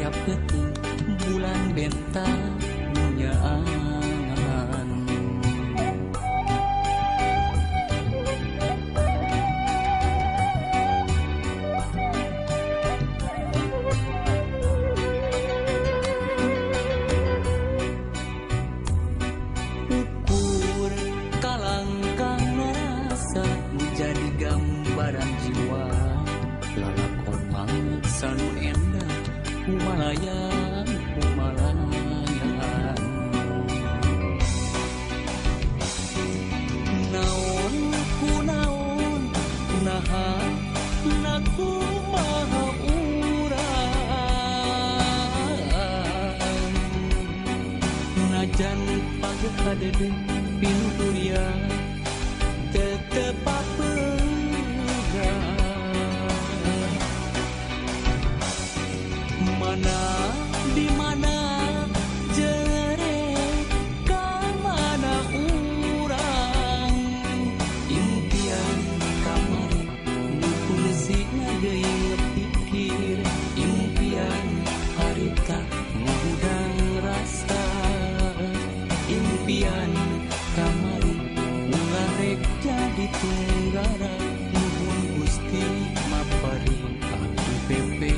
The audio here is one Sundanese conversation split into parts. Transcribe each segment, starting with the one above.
taya peuting bulan bentang nyaangan. Ukur kalangkang rasa jadi gambaran jiwa lalakon mangsa nu endah kumalayang kumalayan. Naon ku naon naha na kumaha urang najan pagehadede pinuturia tetep papegang. Mana di mana jere ka mana urang impian kamari nu kungsi ngageuing pikir impian harita ngahudang rasa impian kamari ulah rek jadi tunggara nuhun Gusti maparin abdi pepe.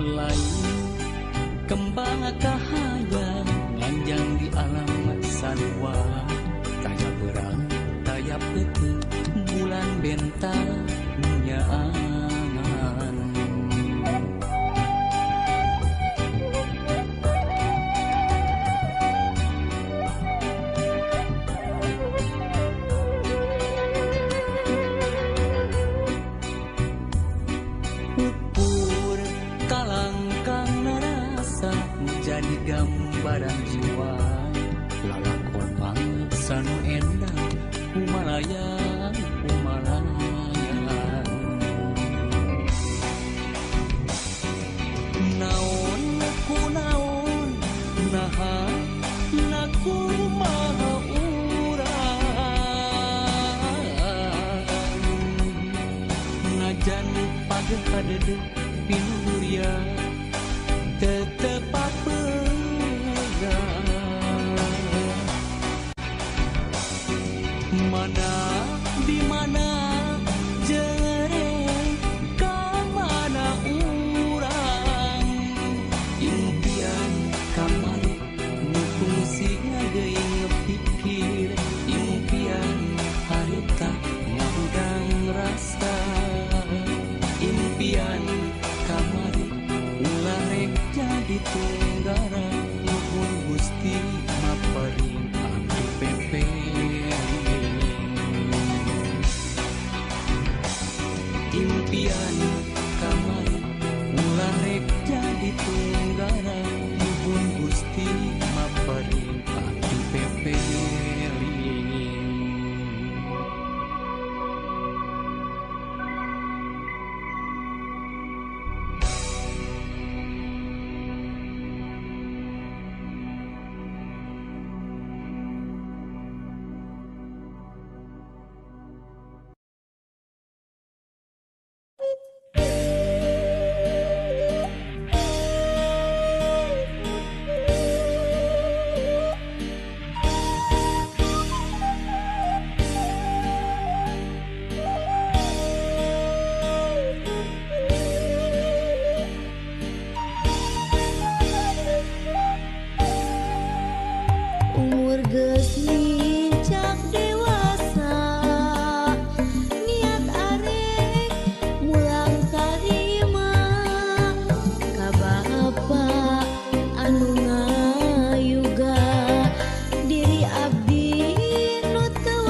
Lain kembang kahayang nganjang di alam sarua taya berang taya peuting bulan bentang nyaangan. Ukur kalangkang narasa jadi gambaran jiwa lalakon mangsa nu endah kumalayang kumalayan. Naon ku naon naha na kumaha urang najan pagehadede pinuhuria tetep papegang. Mana di mana jere ka mana urang impian kamari nu kungsi ngageuing pikir impian harita ngahudang rasa impian kamari ulah rek jadi tunggara nuhun Gusti maparin abdi pepe. Impian kamari ulah rek jadi tunggara nuhun Gusti maparin abdi pepe. Anu ngayuga diri abdi nu teu.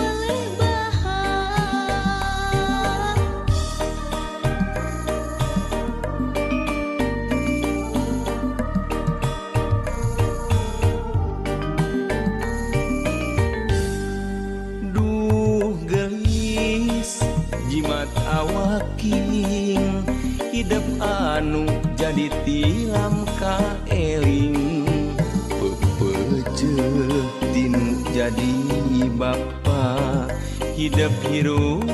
Pepeje tinu jadi bapa hidup hirup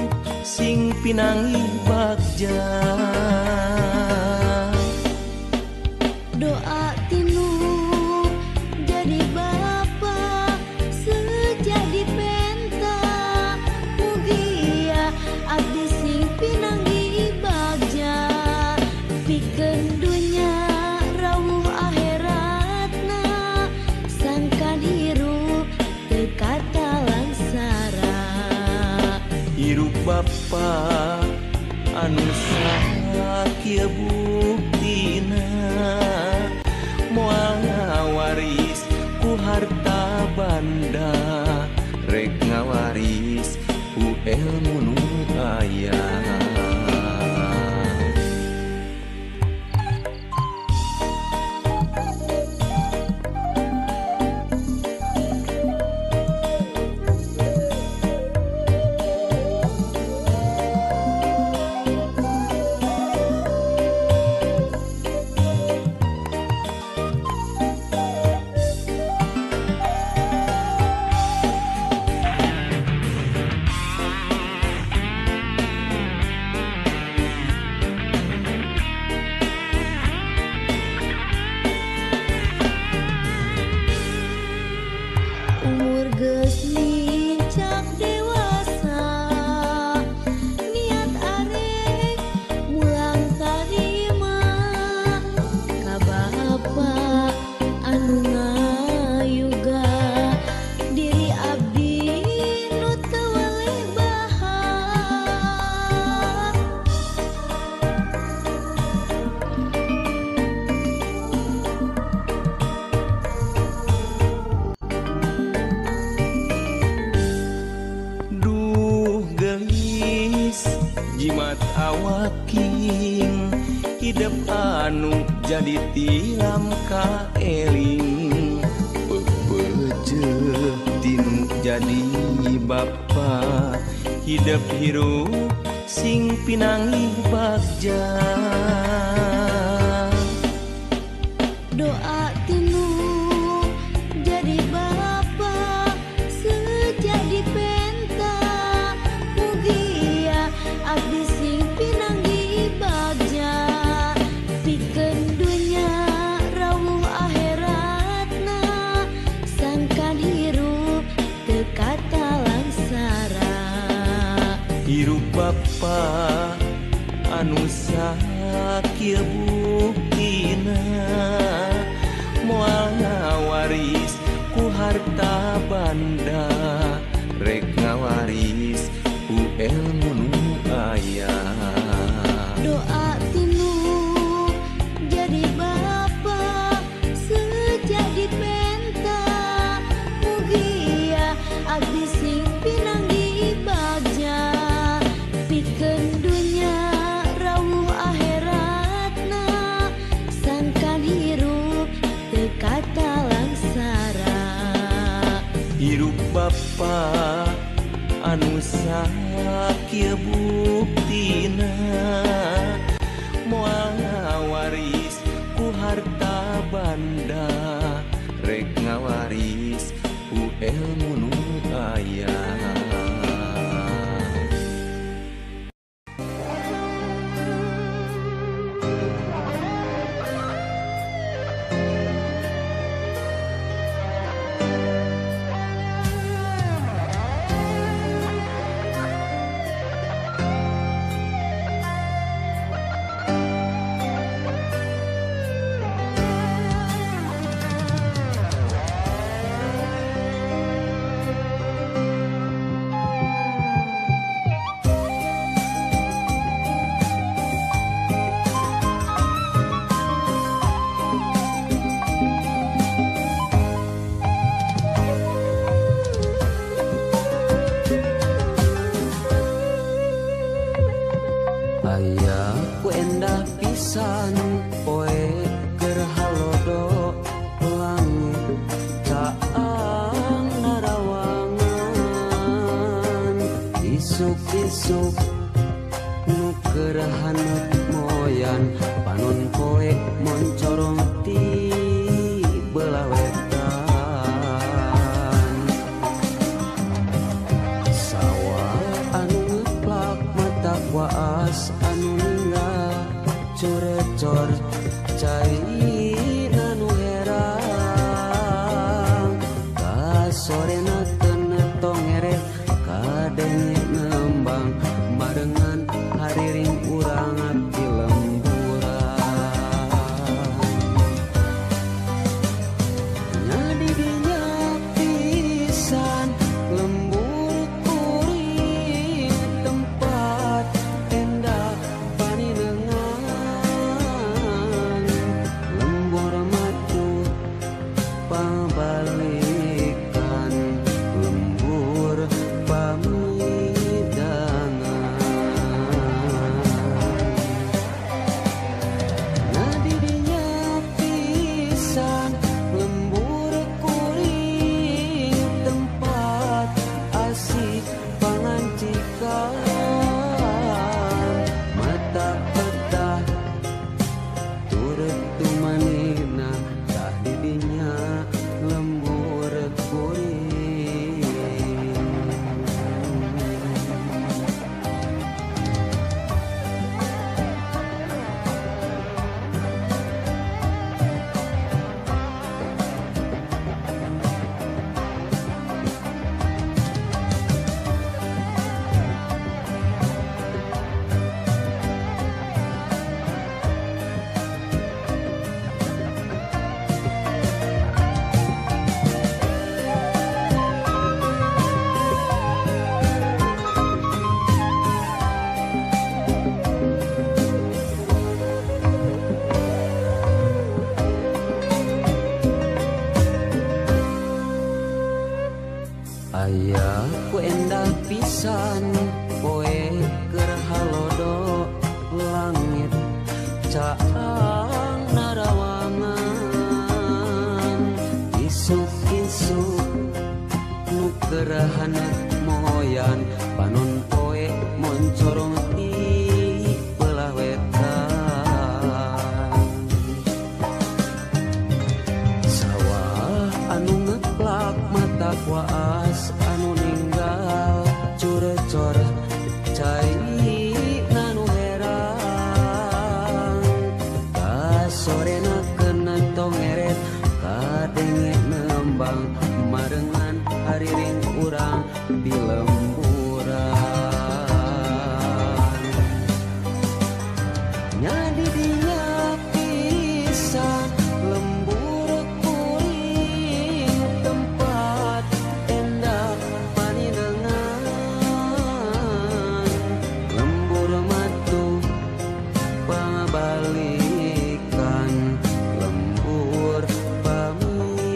sing pinangi bagja. Doa tinu jadi bapa sejadi penta mugia abdi sing pinangi bagja pikeun dunya rawuh akhiratna sangkan hirup teu katalangsara. Hirup bapa anu sakieu buktina moal ngawaris ku harta banda rek ngawaris ku ilmu nu aya. Umur geus nincak dewasa niat arek mulang tarima ka bapa anu ngayuga diri abdi nu teu weleh bahak. Duh gelis jimat awaking hidup anu jadi tilam kaeling. Pepeje tinu jadi bapa hidup hirup sing pinangi bagja. Doa tinu jadi bapa sejadi penta mugia abdi sing pinangi bagja pikeun dunya rawuh akhiratna sangkan hirup teu katalangsara. Hirup bapa anu sakieu buktina moal ngawaris ku harta banda rek ngawaris ku ilmu nu aya. Doa tinu jadi bapa sejadi penta mugia abdi sing pinangi bagja pikeun dunya rawuh akhiratna sangkan hirup teu katalangsara. Hirup bapa anu sakieu buktina moal ngawaris ku harta banda rek ngawaris ku ilmu nu aya. Aya ku endah pisan poe keur halodo langit caang narawangan isuk-isuk nu keur haneut moyan panon poe moncorong ti belah wetan. pisan lembur kuring tempat endah paninengan lembur matu pabalikan lembur pamidangan. Nah didinya pisan lembur kuring tempat asih pangancikan mata peta turut tumanina tah didinya lembur kuring. Ayah ku endah pisan poe keur halodo langit caang narawangan isuk-isuk nu keur haneut moyan panon poe moncorong ti belah wetan sawah anu ngeplak mata kuas anu ninggal curecor cai nanu herang kasorena kena tongeret kadenge nembang marengan hariring urang di lemburan. Nya didinya pisan lembur kuring tempat endah paninengan lembur matu pabalikan lembur pamidangan.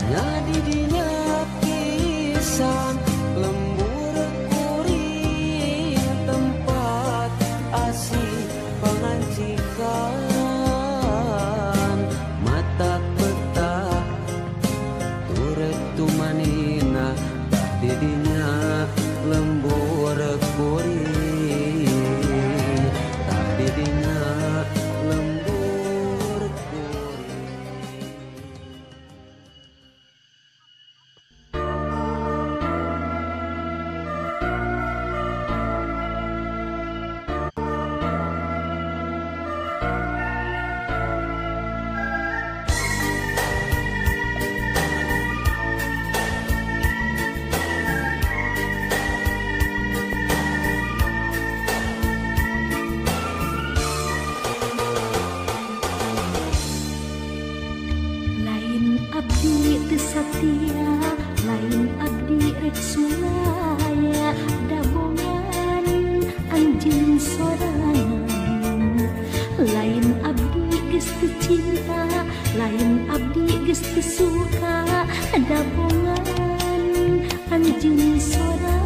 Nya didinya pisan lembur kuring tempat asih pangancikan mata peta turut tumanina tah didinya lembur kuring tah didinya lembur kuring. Lain abdi teu satia, lain abdi rek sulaya, dabongan anjeun sorangan. Lain abdi geus teu cinta, lain abdi geus teu suka, dabongan anjeun sorangan.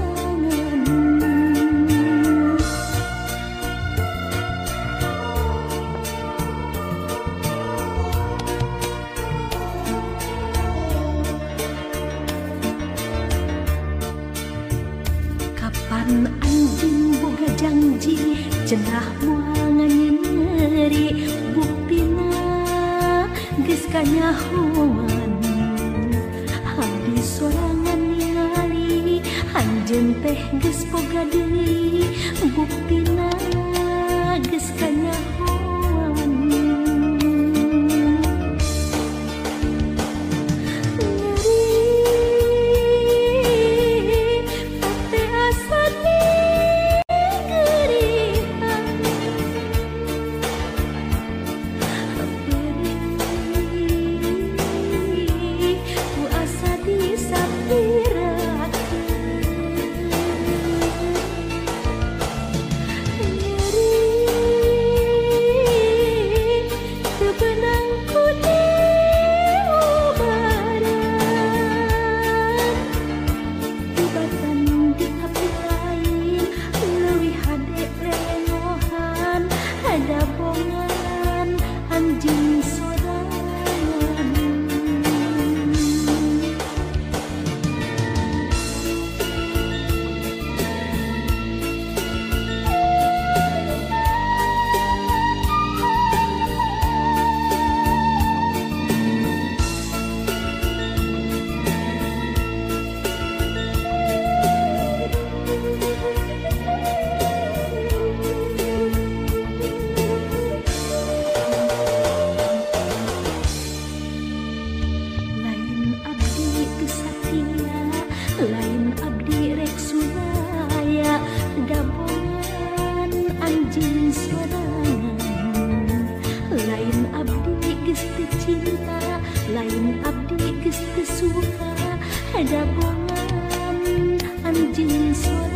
Kapan anjeun boga janji cenah moal nganyeri buktina geus kanyahoan. Abdi sorangan ningali anjeun teh geus boga deui buktina geus kanyahoan. Nyeri pate asa digerihan, beri anjeun sorangan. Lain abdi teu satia, lain abdi rek sulaya, dabongan anjeun sorangan. Lain abdi geus teu cinta, lain abdi geus teu suka, dabongan anjeun sorangan.